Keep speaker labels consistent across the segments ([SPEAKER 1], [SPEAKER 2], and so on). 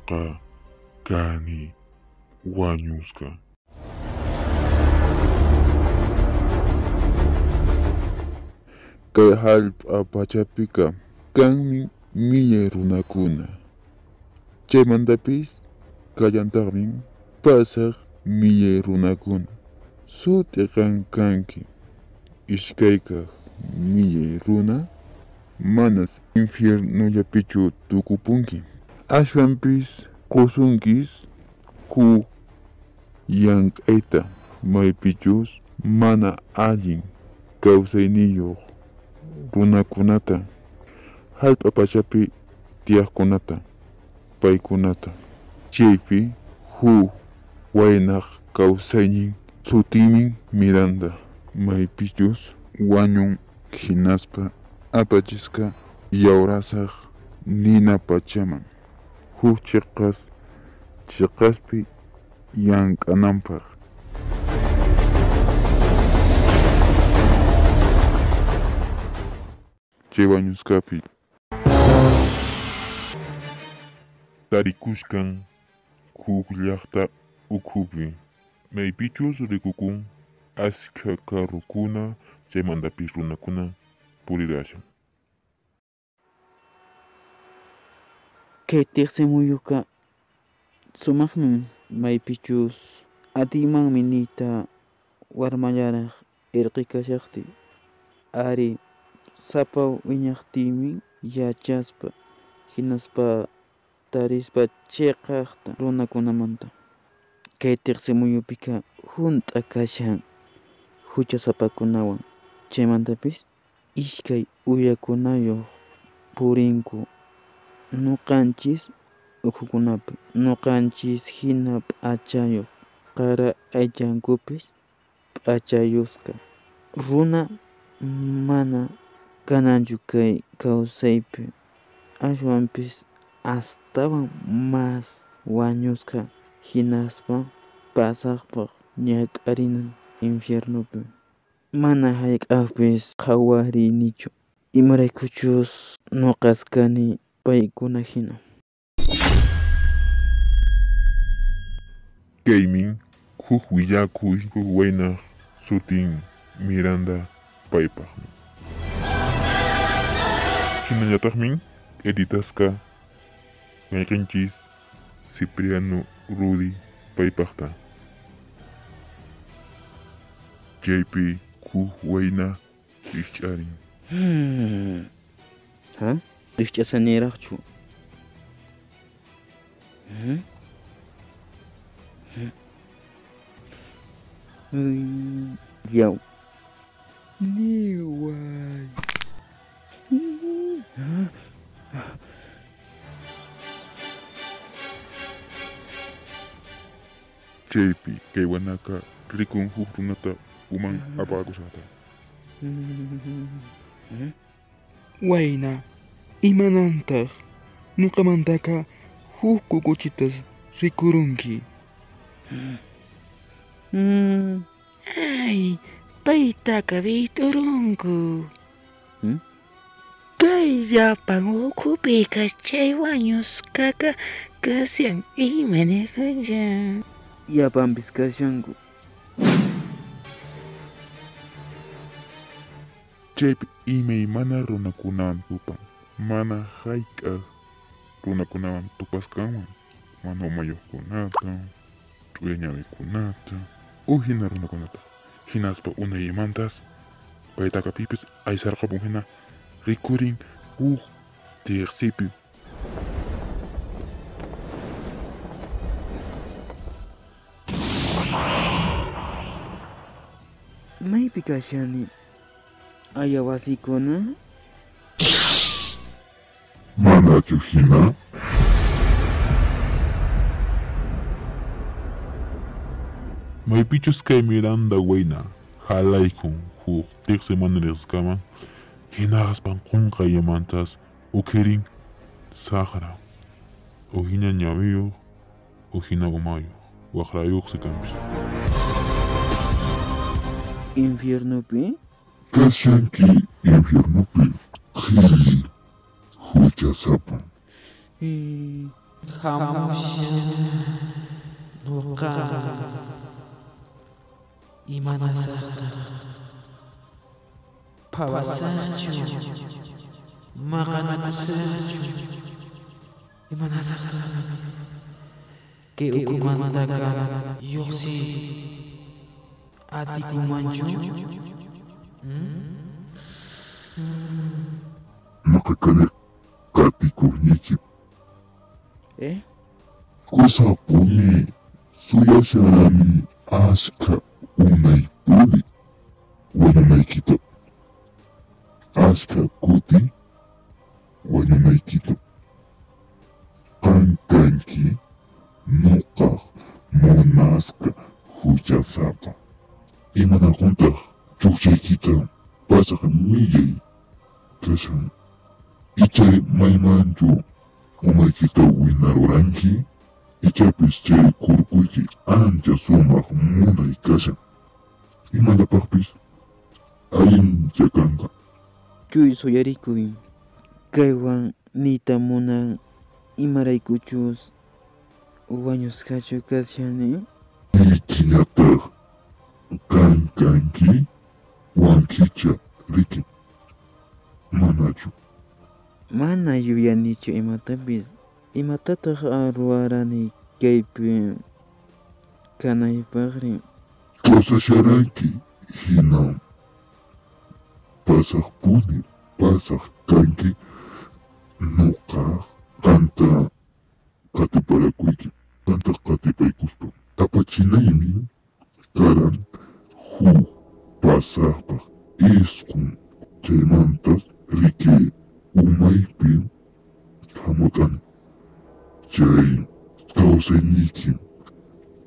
[SPEAKER 1] Nuqa kani wañusqa.
[SPEAKER 2] Kay hallp'a pachapiqa kanmi millay runakuna. Chaymantapis kallantaqmi pasaq millay runakuna. Sut'i qan kanki. Iskaykaq millay runa manas infiernullapichu tukupunki. Ashwanpis qusunkis huk llank'ayta maypichus mana allin kawsayniyuq runakunata, hallp'a pachapi tiyaqkunata, paykunata. Chaypi huk waynaq kawsaynin sutinmi Miranda, maypichus wañun hinaspa apachisqa yawrasaq nina pachaman, huk chiqas chiqaspi llank'ananpaq. Chay wañusqapi
[SPEAKER 1] tarikusqan huk llaqta ukhupi, maypichus rikukun askha carrokuna chaymantapis runakuna purirashan.
[SPEAKER 3] Kay tiqsimuyuqa sumaqmi maypichus atiymanmi niyta warmallaraq irqi kashaqtiy. Ari sapa wiñaqtiymi yachaspa hinaspa tarispa chiqaqta runakunamanta. Kay tiqsimuyupiqa hunt'a kashan huchasapakunawan. Chaymantapis iskay uyakunayuq purinku nuqanchis ukhukunapi, nuqanchis hina p'achayuq, qara aychankupis p'achayusqa. Runa mana kananchu kay kawsaypi, ashwanpis astawan mas wañusqa hinaspa pasaqpaq ñak'arinan infiernupi. Mana hayk'aqpis qhawarinichu, imaraykuchus nuqas kani paykuna hina.
[SPEAKER 1] Kaymin huk willakuy huk waynaq sutin Miranda paypaqmi. Hinallataqmi editasqa mayqinchis Cipriano Rudy paypaqta. Chaypi huk wayna rikch'arin.
[SPEAKER 3] Ha? Rikch'asaniraqchu? Yaw. Niway.
[SPEAKER 1] Chaypi kay wanaqa rikun huk runata uman apakushaqta.
[SPEAKER 4] Wayna, imanantaq nuqamantaqa huk kukuchitas rikurunki.
[SPEAKER 5] Ay, paytaqa vit'urunku. Kay llapan ukhupiqa chay wañusqaqa kashan imanaqanlla.
[SPEAKER 3] Llapanpis kashanku.
[SPEAKER 1] Chaypi imaymana runakunawan tupan, mana hayk'aq runakunawan tupasqanwan, mana umayuqkunata, ch'uya ñawikunata, uhina runakunata. Hinaspa unaymantas paytaqa pipis aysarqapun hina rikurin huk tiqsipi.
[SPEAKER 3] Maypi kashani? Aya wasikuna?
[SPEAKER 1] Manachu hina? Maypichus kay Miranda wayna halaykun huk tiqsi mana riqsisqaman, hinaspan qunqayllamantas ukhirin saqra, uhina ñawiyuq, uhina umayuq, waqrayuqsi kanpis.
[SPEAKER 3] Infiernupi?
[SPEAKER 1] Kashanki infiernupi qhilli huchasapa.
[SPEAKER 4] Hamushan nuqa imanasaqtaq phawasaqchu maqanakusaqchu imanasaqtaq kay ukumantaqa lluqsiy atikunmanchu.
[SPEAKER 1] Nuqa kani qatikuqniyki.
[SPEAKER 3] Eh?
[SPEAKER 1] Kusapuni suyasharani askha unaypuni wañunaykita. Askha kuti wañunaykita. Qan kanki nuqaq munasqa huchasapa. Imanarquntaq chukchaykita pasaq millay kashan. Ichari maymanchu umaykita winaruranki? Ichapis chay kurkuyki ancha sumaq munay kashan. Imanapaqpis allincha kanqa.
[SPEAKER 3] Chuy suyarikuy. Kaywan niyta munan imaraykuchus wañusqachu kashani.
[SPEAKER 1] Niykiñataq qan kanki wankicha riki. Manachu.
[SPEAKER 3] Mana yuyanichu imatapis. Imatataq ruwarani kaypi kanaypaqri.
[SPEAKER 1] Kawsasharanki hina pasaqpuni pasaq kanki nuqa qanta qatiparakuyki. Qanta qatipaykuspa apachinaymi karan huk pasaqpaq isqun chaymantas riki umaypi hamut'ani. Chay kawsayniyki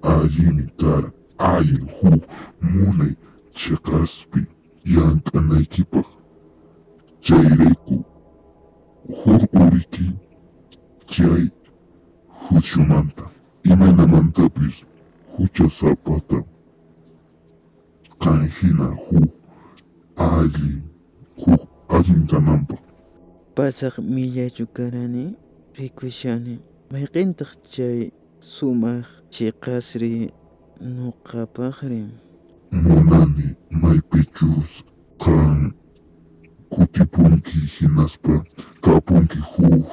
[SPEAKER 1] allinmi karan allin huk munay chiqaspi llank'anaykipaq. Chayrayku hurquriki chay juiciomanta imaynamantapis huchasapata qan hina huk allin kananpaq.
[SPEAKER 3] Pasaq millaychu karani rikushani. Mayqintaq chay sumaq chiqasri nuqapaqri.
[SPEAKER 1] Munani maypichus qan kutipunki hinaspa kapunki huk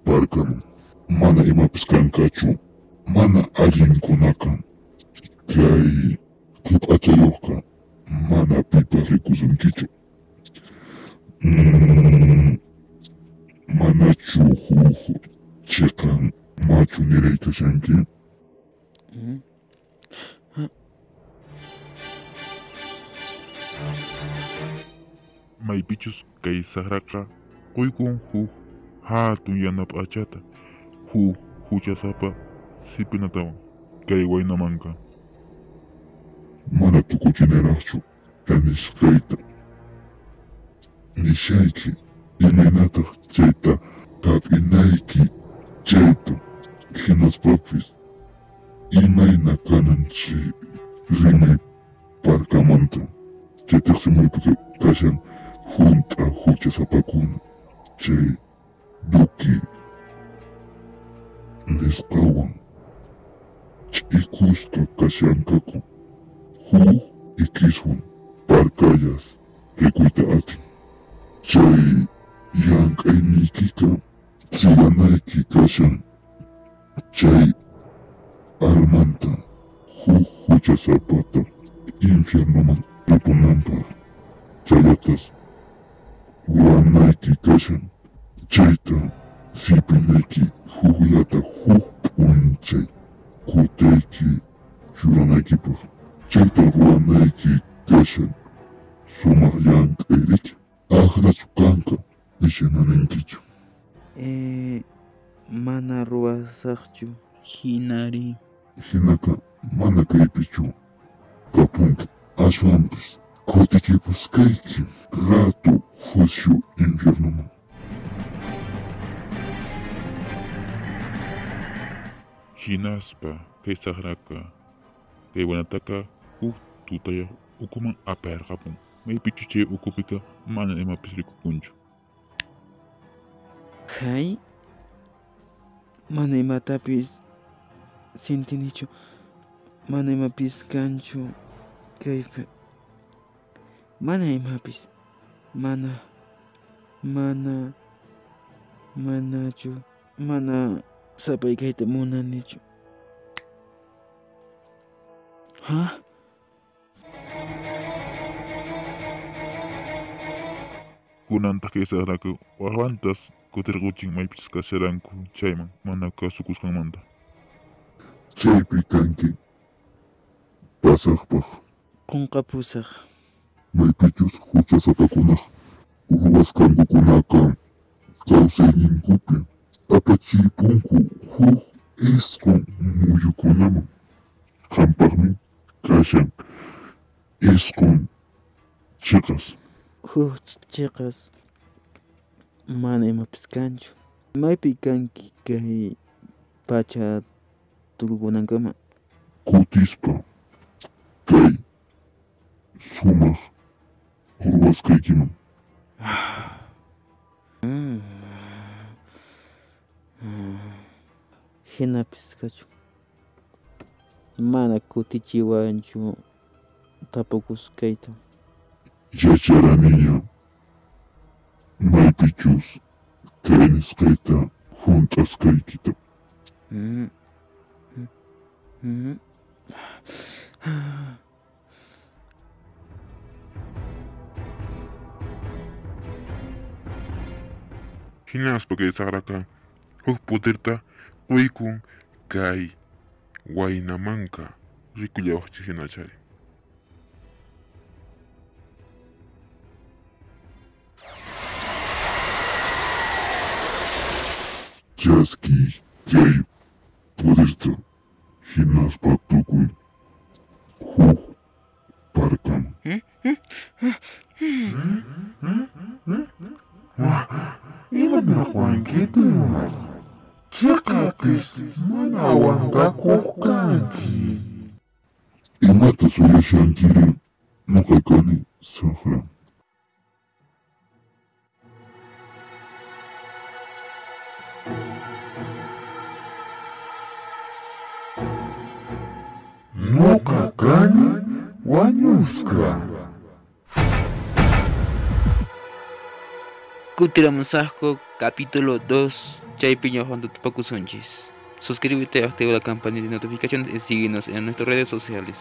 [SPEAKER 1] parkaman. Mana imapis kanqachu, mana allinkunaqa kay p'achayuqqa mana pipas rikusunkichu. Manachu huk chiqan machu niray kashanki? Maypichus kay saqraqa quykun huk hatun yana p'achata huk huchasapa sipinatawan kay waynamanqa. Mana tukuchinaraqchu kanisqayta nishayki imaynataq chayta hap'inayki chayta hinaspapis imayna kanan chay rimay parkamanta chay tiqsimuypiqa kashan hunt'a huchasapakuna chay duki nisqawan ch'ikusqa kashanqaku huk ikiswan parkallas rikuyta atin. Chay llank'ayniykiqa siganayki kashan chay almanta huk huchasapata infiernoman ripunanpaq chayatas ruwanayki kashan. Chayta sipinayki hukllata huk p'unchay kutayki churanaykipaq. Chayta ruwanayki kashan sumaq llank'ay riki. Aqrachu kanqa nisha ninkichu.
[SPEAKER 3] Mana ruwasaqchu.
[SPEAKER 4] Hinari.
[SPEAKER 1] Hinaqa mana kaypichu kapunki aswanpis kutichipusqayki rato juicio infiernoman. Hinaspa kay saqraqa kay waynataqa huk tutayaq ukuman apayarqapun. Maypichu chay ukupika mana imapis rikukunchu.
[SPEAKER 3] Hay Mana imatapis sintinichu. Mana imapis kanchu kaypi. Mana imapis. Mana. Mana. Manachu. Mana sapay kayta munanichu. Ha?
[SPEAKER 1] Kunantaq kay saqraqa wawantas kutirquchin maypichus kasharanku chayman mana kasukusqanmanta.
[SPEAKER 2] Chaypi kanki pasaqpaq.
[SPEAKER 3] Qunqapusaq.
[SPEAKER 2] Maypichus huchasapakunaq ruwasqankukunaqa kawsayninkupi apachipunku huk isqun muyukunaman. Qampaqmi kashan isqun chiqas.
[SPEAKER 3] Huk chiqas mana imapis kanchu. Maypi kanki kay pacha tukukunankama?
[SPEAKER 2] Kutispa kay sumaq ruwasqaykiman.
[SPEAKER 3] Hinapis kachun. Mana kutichiwanchu tapukusqayta.
[SPEAKER 2] Yacharaniña maypichus kay nisqayta hunt'asqaykita.
[SPEAKER 1] Hinaspa kay saqraqa huk poderta quykun kay waynamanqa rikullawaqchis hina chari.
[SPEAKER 2] Chaskiy kay poderta hinaspa tukuy huk parkaman.
[SPEAKER 6] Imataraq Chiqapis mana awanqakuq kanki.
[SPEAKER 2] Imata suyashankiri nuqa kani saqra.
[SPEAKER 6] Nuqa kani wañusqa.
[SPEAKER 4] Kutiramusaqku capítulo 2 Chaypiña Juan Tupakusunchis. Suscríbete, activa la campanita de notificaciones y síguenos en nuestras redes sociales.